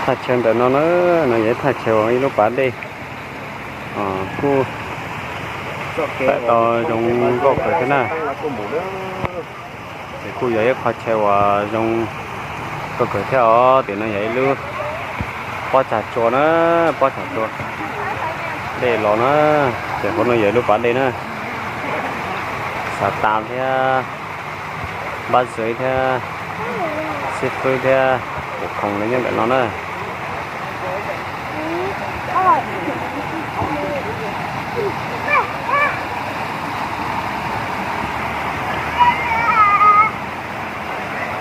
Thaj chaw ntawm no na, no yog ib thaj chaw uas ib lub pas dej kuj tawm tau zoo nkauj kawg thiab na. Ces kuj yog ib qho chaw uas zoo nkauj kawg thiab os. Tiam no yog ib lub pob tsag tsua na, pob tsag tsua dej los na. Ces hauv no yog ib lub pas dej na. Xav tas thiab, npab zeb thiab, xib fwb thiab, pum khoom los nyob ntawm no na.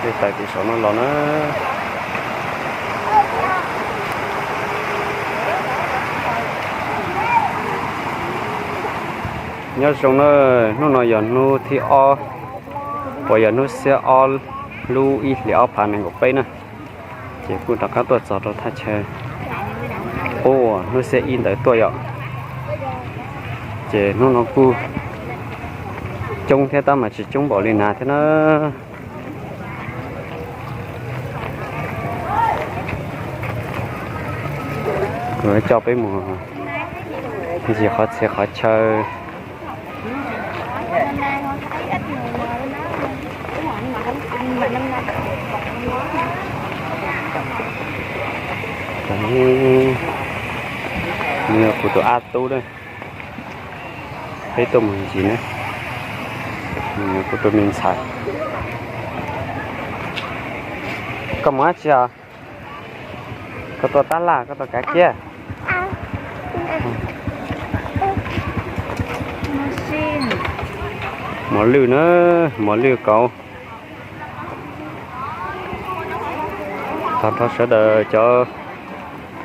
Dej tawm tim saum no los na. Nyob zoo na, hnub no yog hnub thib ob uas yog hnub xiab ob lub ib hlis ob phav nees nkaum peb na. Ces kuj rov qab tuaj txog rau thaj chaw ub uas hnub xiab ib ntawd tuaj yom. Ces hnub no kuj coob thiab tab mas tsis coob npaum li na thiab na. Kuv coj peb mus ncig qhov txhia qhov chaw. Kuv tus ab tub na, peb tuaj mus ncig na, kuv tus me ntxhais. Koj mus dab tsi os? Koj tuaj tab laj, koj tuaj kav kiab. Mos lwj na, mos lwj kauv. Thov sawv daws cov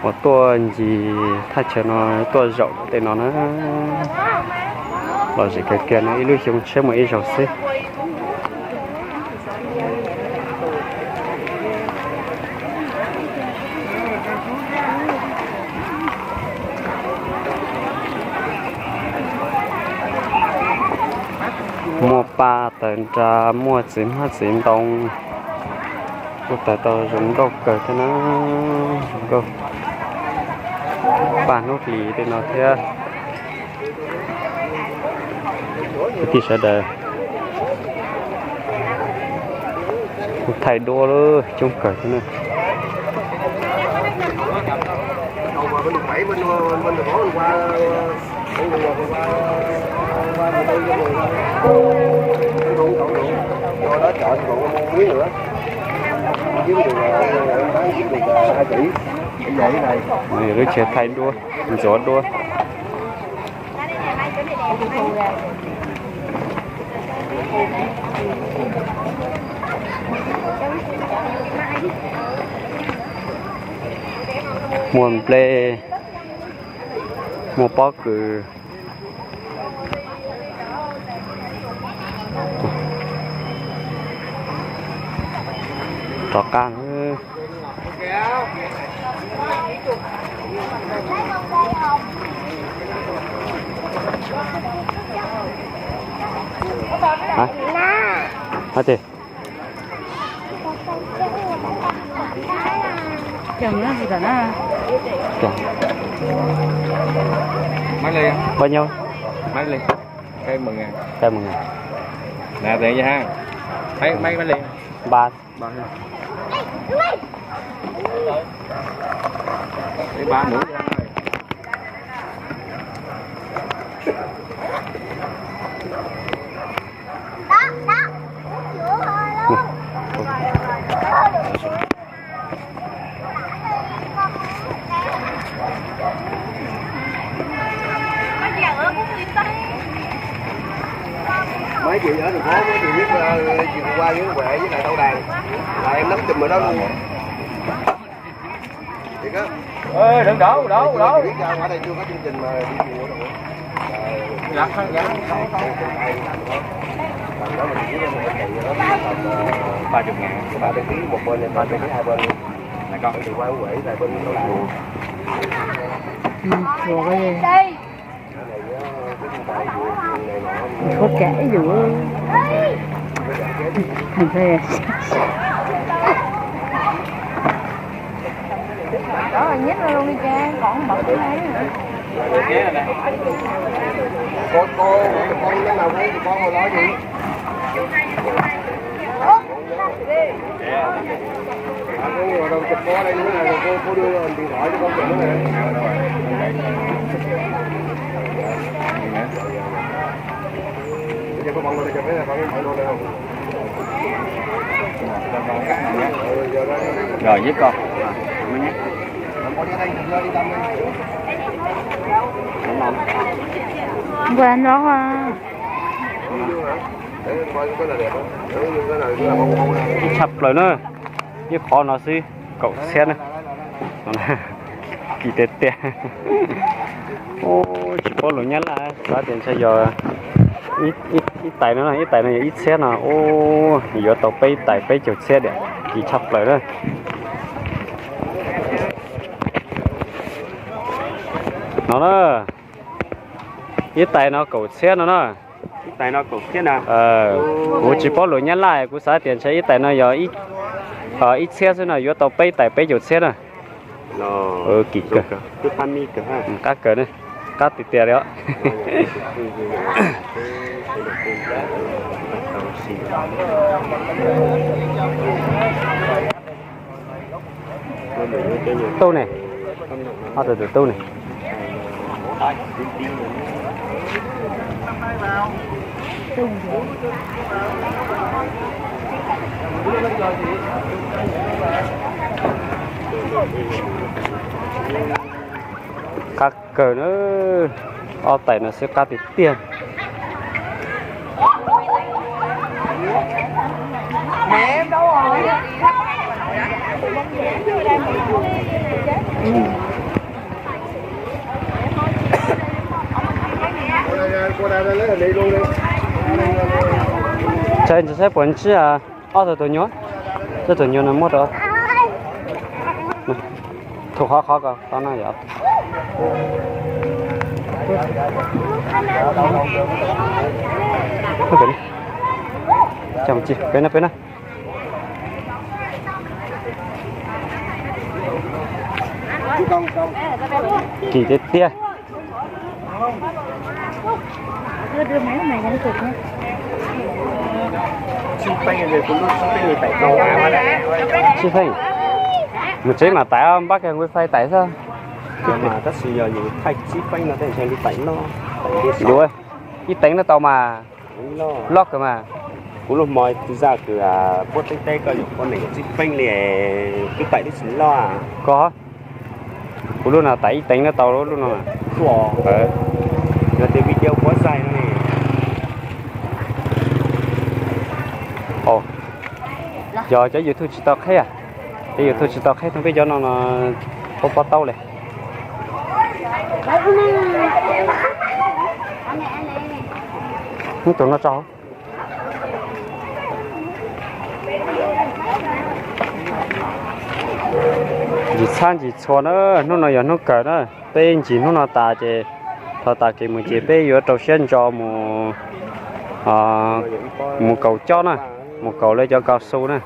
uas tuaj ncig thaj chaw no tuaj zaum tej no na, lom zem kawg kiag no, ib lub xyoo tsheb muaj ib zaug xwb. Muaj paj tawg nra, muaj txiv hmab txiv ntoo, kuj tawg tau zoo nkauj kawg thiab na. Zoo nkauj, paj hnub hlis tej no thiab. Kwv tij sawv daws kuj thaij duab lawm coob kawg thiab na. Lub tsheb thaij duab, ntxuav duab. Muaj nplej, muaj pob kws. Rov qab. Hais tias Chồng nó gì cả na. Chồng. Mấy ly? Bao nhiêu? Mấy ly? Cái mười ngàn. Cái mười ngàn. Nè, tiền cho ha. Mấy, mấy, mấy ly? Ba. Ba ly. Cái ba muỗng cho ha. Mới chị ở thành phố mới chị biết, ờ, chị qua với Huệ với lại Tâu Đàn là em nắm chùm ở đó luôn. Thiệt á. Ê, đừng đổ, đổ, đổ. Chị biết sao ở đây chưa có chương trình mà đi chùa đâu. Lật hơn kìa. Tầm đó mình chỉ có một cái đó tầm, ờ, ba chục ngàn, ba trăm ký một bên, ba trăm ký hai bên. Là con từ qua Huế là bên Tâu Đàn. Ừ, chùa cái gì? Có kẻ dù thành thuê. Rồi với con. Nquag no. Tshaj plaws na, ib qhov no xwb kaum txhiab na. Kim tiag tiag. Tsis paub lus Nyab Laj, xav tias ntshe yog ib tais no, ib tais no yog ib txhiab no, yuav tau peb tais peb caug txhiab diam, kim tshaj plaws na. No na, ib tais no kaum txhiab no na. Kuv tsis paub lus Nyab Laj, kuv xav tias ntshe ib tais no yog ib txhiab xwb no, yuav tau peb tais peb caug txhiab na. Kim kawg, qab kawg, qab tiag tiag li os. Tub ne, ob tug tus tub ne. Qab kawg na, ob tais no xwb qab tiag tiag. Tsav ntsis saib puas ntsib ob tug tus nyuam, ob tug nyuam no muab rau. Thu qhov qhov ko no yog. Peb no, peb no. Kim tiag tiag. Tsib feej. Mus tsev mas tais, npab kiag wifi tais xwb. Tab sis yog yus thaij tsib feej no tej ntshe li tais loj. Yuav, ib teev no tau mas. Loj kawg mas. Kuv lub hmo zaj kws puab teb teb koj yuav poj niam tsib feej li, twb tais tib si loj. Koj, kuv lub no tais ib teev no tau lub no. Yog tias video puab zaj no ne. Yog cov YouTube tsis tau qheb, cov YouTube tsis tau qheb thoob peb cov no no, puab pob taub li. Tus no tso. Ntsis txhab ntsis txhua na, hnub no yog hnub kawg na, peb ntsis hnub no tas ces thaum tas kev mus ces peb yuav rau siab ntso mus, mus kaus cob na, mus kaus lawv cov kaus su na.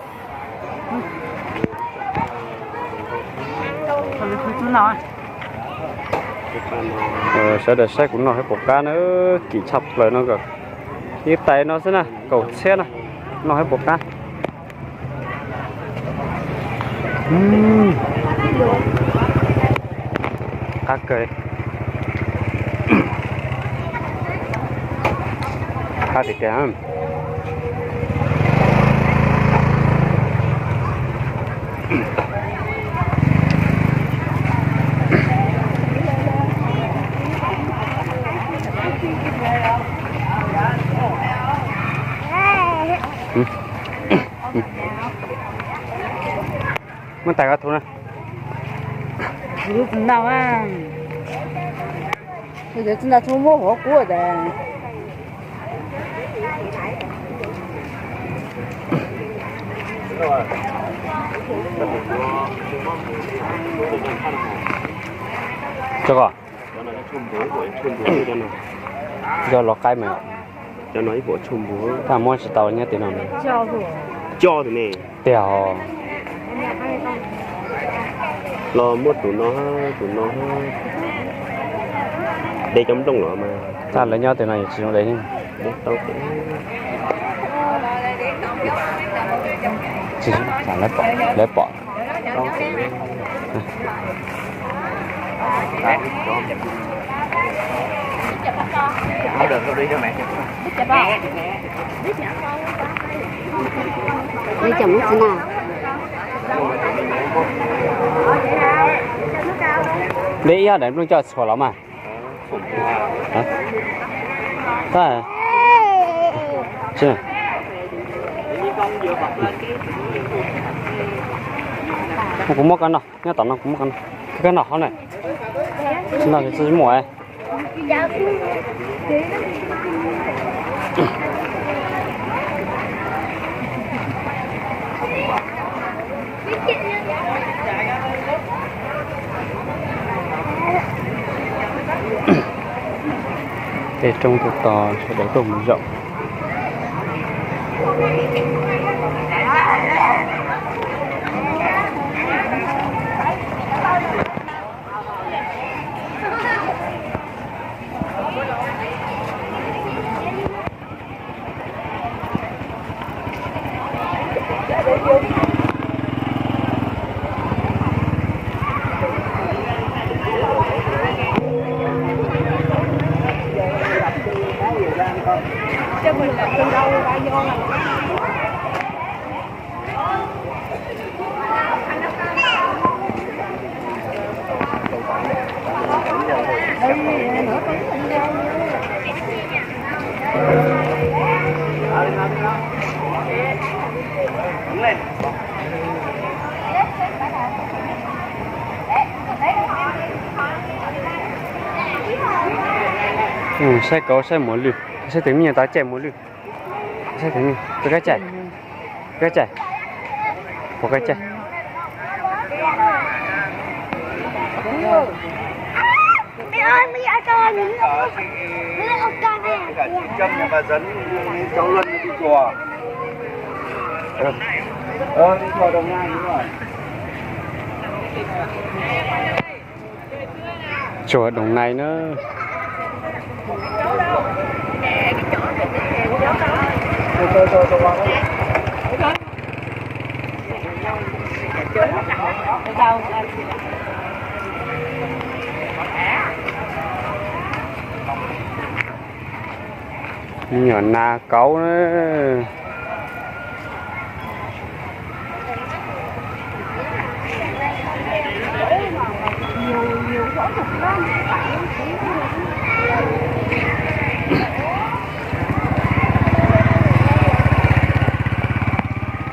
Sawv daws saib kuv noj hab puas qab na, kim tshaj plaws no, ib tais no xwb na kaum txhiab na, noj hab puas qab. Qab kawg, qab tiag tiag. Muab tais ko thu na. Tsis nta, tsis nta, tsis muab hov kuv tas. Cov ko, cov los qaib mas, cov no ib puas tshuaj npua, tab muab tsis tau nyob tim no. Coj tus ne, tiag os. Los muab tus no, tus no de cov nplooj los mas. Txaj lawv nyob tus no tsis zoo de. Lawv pom. De ib ob daim nplooj coj txhuam los mas. Kuv muab koj noj, nyob tom no kuv muab koj noj. Koj noj hov na. Tsis noj tsis muaj. Tej roob tuaj to sawv daws tuaj mus zaum. Saib kauv saib muas lwj, saib tus me nyuam tod caij muas lwj. Saib tus me nyuam, puas kab caij? Kab caij? Puas kab caij? Tsuas Đồng Nai na. Me nyuam nas kauv na.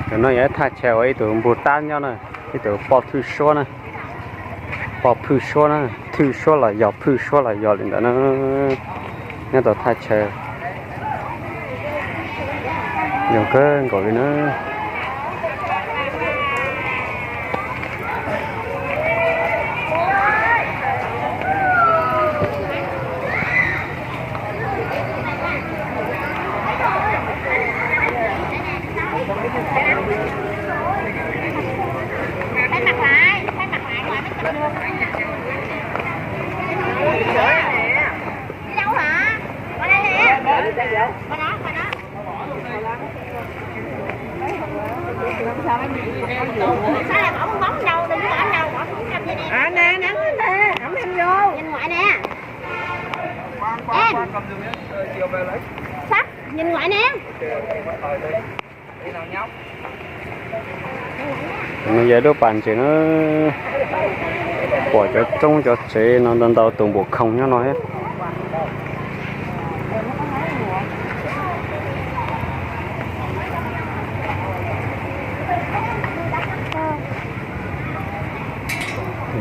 Cov no yog ib thaj chaw uas ib tug npug tab nyob na, ib tug poj phwj suab na. Poj phwj suab na, phwj suab los yog phwj suab los yog li ntawd na. Nyob tau thaj chaw zoo kawg nkaus li na. Nhìn ngoài nè. Sắp, nhìn ngoài nè. No yog lub pas ntses na, pom cov roob cov tsev no ntau ntau tus npum khoom nyob no thiab.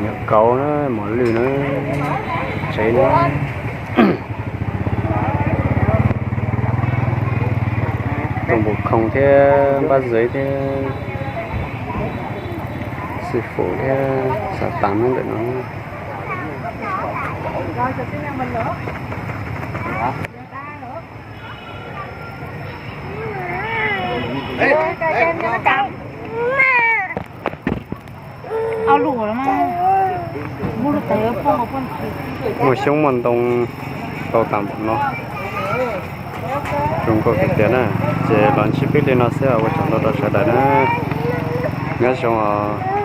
Nyuam kauv na, mos lwj na, tsev na. Tus npum khoom thiab npab zev thiab xib fwb thiab xav tas nyob ntawm no. Au lus lawm mas. Muaj xyoob muaj ntoo tau tas npaum no, zoo nkauj tiag tiag na. Ces los ntsib peb li no xwb, ua tsaug ntau rau sawv daws na. Nyob zoo os.